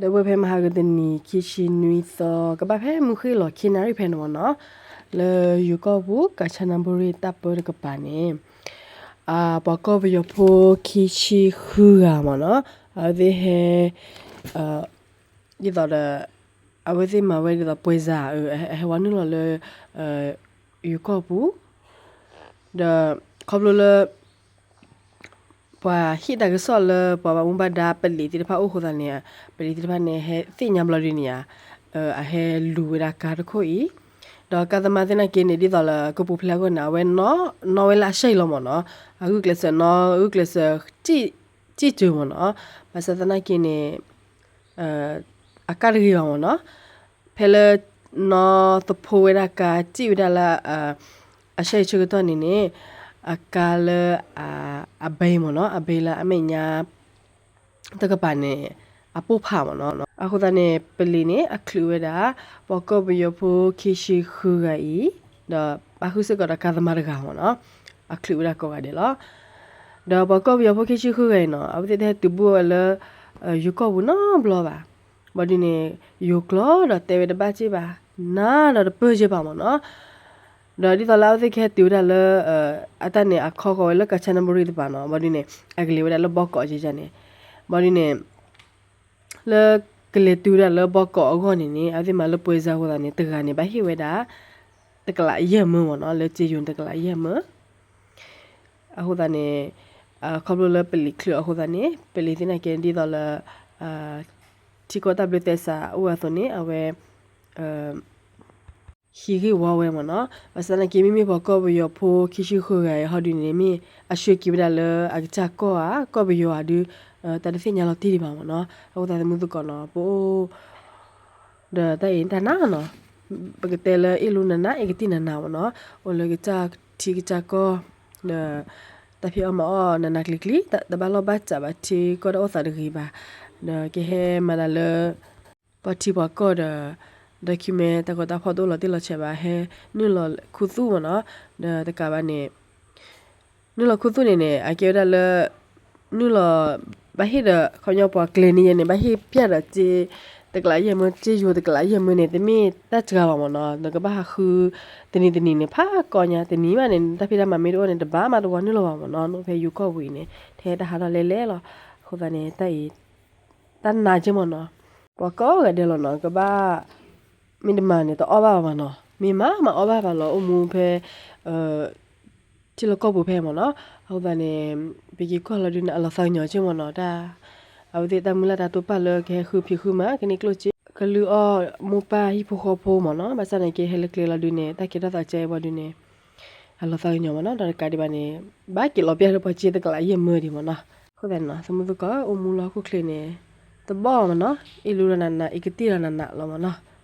ဒီပုၢ်ဝဲၢ်ဖဲမဟါကတနံၤ ခံဆံနွံသီ ကဘၣ်ဖဲမုၢ်ဃ့ၢ်လီၤခံနၣ်ရံၣ်ဖဲန့ၣ်မ့ၢ်နီၤ, လၢယိၤကီၢ်ပူၤ ကၣ်ဆၣ်နၣ်ဘူရံၣ်တၢ်ပၢတကပၤန့ၣ် ပှၤကီၢ်ပယီၤဖိခံဆံဃုဂၤမ့ၢ်နီၤ, အဝဲသ့ၣ်ဟဲ ဒ်သိးဒီး အဝဲသ့ၣ်မၤဝဲဒ်သိးပွဲစား အဟဲဝဲနုာ်လီၤလၢ ယိၤကီၢ်ပူၤ, ဒီးခီဖျိလၢ ပှၤဟ့ၣ်တၢ်ကစီၣ်လၢပှၤဘၣ်မူဘၣ်ဒါ ပလံးသ့ၣ်တဖၣ်အိၣ်အဃိသတးန့ၣ် ပလံးသ့ၣ်တဖၣ်န့ၣ် ဟဲသ့ၣ်ညါဘျီဒ်န့ၣ်ဧါ, အဟဲလူၤဝဲဒၣ်ကါတခိၣ်အံၤ, ဒီးကါသမားသ့ၣ်နာ်က့န့ၣ် ဒ်သိးလၢကပူၤဖျဲးအဂီၢ်န့ၣ် အဝဲနီၣ်ဝဲလၢအဆဲအံၤလီၤမ့ၢ်နီၤ, အဂုာ်ကျဲးစၢးနီၣ် ဂုာ်ကျဲးစၢး စံၣ်စၢၤမ့ၢ်နီၤ, ဘၣ်ဆၣ်သနာ်က့န့ၣ် အကါတဂ့ၤဘၣ်မ့ၢ်နီၤ, ဖဲလၢ နီၣ်သဖိဝဲဒၣ်ကါ စံၣ်ဝဲဒၣ်လၢ အဆဲအံၤဆၢကတီၢ်န့ၣ်န့ၣ် အကါလၢ အဘဲမ့ၢ်နီၤ, အဘဲလၢအမဲာ်ညါ တကပၤန့ၣ် အပိၢ်ဖးမ့ၢ်နီၤ, အဃိသတးန့ၣ် ပလံးန့ၣ် အချုးဝဲဒၣ် ပှၤကီၢ်ပယီၤဖိခံဆံဃုဂၤအံၤ ဒီးပာ်ဃုာ်စ့ၢ်ကီးဒီးကါသမားတဂၤမ့ၢ်နီၤ, အချုးဝဲဒၣ်ကိးဂၤဒဲးလီၤ. ဒီးပှၤကီၢ်ပယီၤဖိခံဆံဃုဂၤအံၤနီၤ အဝဲသ့ၣ်တဟဲတုၤဘူၣ်ဝဲလၢ ယိၤကီၢ်ပူၤနီတဘျီဘၣ်, ဘၣ်ဒ်န့ၣ် ယိၤကျိာ်ဒီးတဲဝဲတဘၣ်စ့ၢ်ဘၣ်, နၤဒီးတပၢၢ်စ့ၢ်ဘၣ်မ့ၢ်နီၤ, ဒီးဒ်သိးလၢအဝဲသ့ၣ်ကဟဲတုၤဝဲဒၣ်လၢ အတၢ်န့ၣ် အခီဃီၤဝဲလၢကၣ်ဆၣ်နၣ်ဘူရံၣ်တပၤနီၤ, ဘၣ်ဒ်န့ၣ် အကလဲၤဝဲဒၣ်လၢဘီကီးကန့ၣ်, ဘၣ်ဒ်န့ၣ် လၢကလဲၤတုၤဝဲဒၣ်လၢဘီကီးအဂီၢ်န့ၣ်န့ၣ် အဝဲသ့ၣ်မၤလၢပွဲစားအဃိသတးန့ၣ် တဂၤန့ၣ် ဘၣ်ဟ့ၣ်ဝဲဒၣ် တကလးယဲၢ်မၢမ့ၢ်နီၤ, လၢစ့ယိၤန့ၣ် တကလးယဲၢ်မၢ အဃိသတးန့ၣ် ခီဖျိလၢပလံးချုးအဃိသတးန့ၣ် ပလံးသ့ၣ်နာ်က့ဒ်သိးလၢ ထံကီၢ်တၢ်ဘျၢသဲစးအိၣ်အသိးန့ၣ် အဝဲ ဟံးဂ့ၢ်ဝီဝဲမ့ၢ်နီၤ, ဘၣ်ဆၣ်သနာ်က့ မ့မ့ၢ်ပှၤကီၢ်ပယီၤဖိခံဆံဃုဂၤအံၤ ဟီဒုန့ၣ် မ့ၢ်အဆှၢက့ၤဝဲဒၣ်လၢအကစၢ်ကီၢ်ဧါ ကီၢ်ပယီၤဧါဒု တၢ်တသ့ၣ်ညါလီၤတံၢ်ဒံးဘၣ်မ့ၢ်နီၤ, အဃိသတးသမုသကိးနီၤ ပအိၣ် ဒီးတၢ်အံၤတၢ်နးနီၤ, ပကတဲလၢအ့ၣ်လူနးနး အ့ၣ်ကတံၢ်နးနးမ့ၢ်နီၤ, အိၣ်လၢကစၢ်ထံကစၢ်ကီၢ် ဒီး တၢ်ဖံးအီၣ်မၤအီၣ်နးနးကျံၤကျံၤ တဘၣ်လီၢ်ဘၣ်စးဘၣ် ထံကီၢ်တၢ်အိၣ်သးတဂ့ၤဘၣ်, ဒီးကဟဲမၤတၢ်လၢ ပှၤထံပှၤကီၢ်ဒီး document တၢ်ကီတၢ်ဖီၣ်တအိၣ်လီၤတံၢ်လီၤဆဲးဘၣ် ဟဲနုာ်လီၤခူသူၣ်မ့ၢ်နီၤ, ဒီးတကးဘၣ်န့ၣ် နုာ်လီၤခူသူၣ်န့ၣ်န့ၣ် အကဲဝဲဒၣ်လၢ နုာ်လီၤ ဘၣ်ဟ့ၣ်ဒီး ခီပညီပှၤကျဲၤန့ၢ်ယဲန့ၣ် ဘၣ်ဟ့ၣ်ပျၢ်ဒီးစ့ တကလးယဲၢ်မၢ စ့ယိၤတကလးယဲၢ်မၢန့ၣ် တမ့ၢ်တၢ်စှၤဘၣ်မ့ၢ်နီၤ, နကဘၣ်ဟးဃု တနံၤတနံၤန့ၣ် ဖးကီညါ တနံၤဘၣ်န့ၣ် တၢ်ဖံးတၢ်မၤမ့ၢ်တအိၣ်န့ၣ် တဘၣ်မၤတဝီနုာ်လီၤဘၣ်မ့ၢ်နီၤ, နအိၣ်ဖဲယိၤကီၢ်ပူၤအံၤန့ၣ် ထဲတၢ်ဟးထီၣ်လဲၤလဲၤလီၤ, အဃိသတးန့ၣ် တၢ်အံၤ တၢ်နးက့မ့ၢ်နီၤ, ပှၤကိးဂၤဒဲးလီၤနီၤ ကဘၣ် မ့ၢ်တမၤန့ၣ် တအီၣ်ဘၣ်ဘၣ်မ့ၢ်နီၤ, မ့ၢ်မၤမၤအီၣ်ဘၣ်ဘၣ်လီၤ အိၣ်မူဖဲ ထံလီၢ်ကီၢ်ပူၤဖဲမ့ၢ်နီၤ, အဃိသတးန့ၣ် ပက့ၤကွၢ်လီၤဒုးန့ၣ် အလီၤသးကညီၤက့မ့ၢ်နီၤ, တၢ် အဝဲသ့ၣ်တၢ်မုၢ်လၢ်တၢ်တိာ်ပာ်လၢကဟဲဃုဖံးဃုမၤ ကန့ၢ်ကျိၣ်စ့ ကလုၢ်အီၣ်မိၢ်ပၢ်ဟံၣ်ဖိဃီဖိမ့ၢ်နီၤ, ဘၣ်ဆၣ်န့ၣ်က့ဟဲလၢကျဲလီၤဒုးန့ၣ် တၢ်ကဲထီၣ်သးကဲအံၤဘၣ်ဒုးန့ၣ် အလီၤသးကညီၤမ့ၢ်နီၤ, ဒီးတကးဒံးဘၣ်န့ၣ် ဘၣ်က့ၤလီၤပျၢ်လၢပှၤစ့တကလးယဲၢ်မၢဒံးမ့ၢ်နီၤ, အဃိသတးန့ၣ်နီၤ သမုသကိး အိၣ်မူလၢဟီၣ်ခိၣ်ချၢန့ၣ် တဘီမ့ၢ်နီၤ, အ့ၣ်လူလီၤနးနး အ့ၣ်ကတံၢ်လီၤနးနးလီၤမ့ၢ်နီၤ,